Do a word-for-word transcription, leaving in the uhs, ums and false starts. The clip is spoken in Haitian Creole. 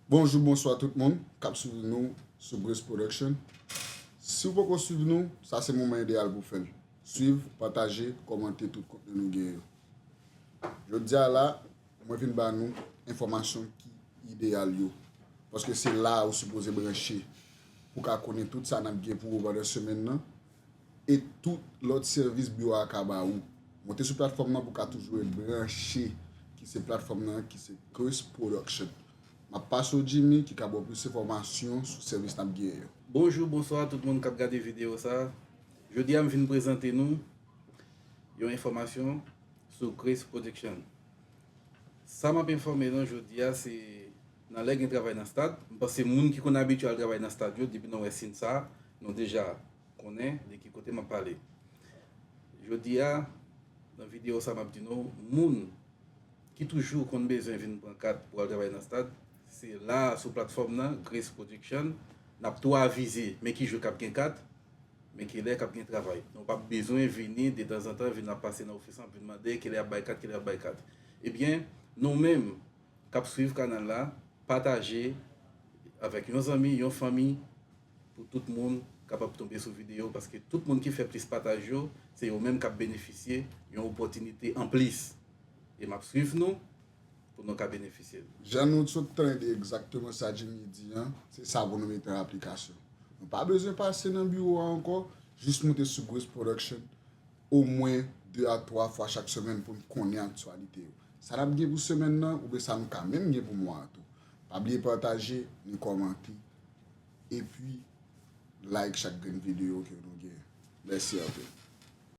Bonjou, bonswa tout moun k ap swiv nou sou Grace Production. Si w poko swiv nou, sa se moman ideyal pou w fè l. Swiv, pataje, kòmante tout kontni nou gen yo. Jodi a la, mwen vin ba nou enfòmasyon ki ideyal yo. Paske se la ou sipoze branche pou w ka konnen tout sa n ap gen pou ou pandan semèn nan e tout lòt sèvis biwo a ka ba ou. Monte sou platfòm nan pou w ka toujou ret branche, ki se platfòm nan ki se Grace Production. M ap pase w Jimmy ki ka ba w plis enfòmasyon sou sèvis n ap gen yo. Bonjou, bonswa tout moun k ap gade videyo sa. Jodi a m vin prezante nou yon enfòmasyon sou Grace Production. Sa m ap enfòme nou jodi a se nan lè gen travay nan stad. M panse moun ki konn abitye al travay nan stad yo, depi nou wè siy sa, nou deja konnen de ki kote m ap pale. Jodi a, nan videyo sa m ap di nou, moun ki toujou konn bezwen vin pran kat pou al travay nan stad, se la sou platfòm nan, Grace Production, n ap tou avize men ki jou k ap gen kat, men ki lè k ap gen travay. Nou p ap bezwen vini detanzantan, vin ap pase nan ofis lan, vin mande ki lè y ap bay kat, ki lè y ap bay kat. Ebyen, nou menm k ap swiv kanal la, pataje avèk yon zanmi, yon fanmi, pou tout moun kapab tonbe sou videyo, paske tout moun ki fè plis pataj yo, se yo menm k ap benefisye yon opòtinite anplis. E m ap swiv nou pou nou ka benefisye l. Jan nou sot tande egzakteman sa Jimmy di an, se sa pou nou mete an aplikasyon. Nou pa bezwen pase nan biwo a ankò, jis moute sou Grace Production omwen de a twa fwa chak semèn pou n konnen aktyalite yo. Sa n ap gen pou semèn nan, oubyen sa nou ka menm gen pou mwa a tou. Pa bliye pataje, ni kòmante, epi like chak grenn videyo ke nou gen. Mèsi anpil.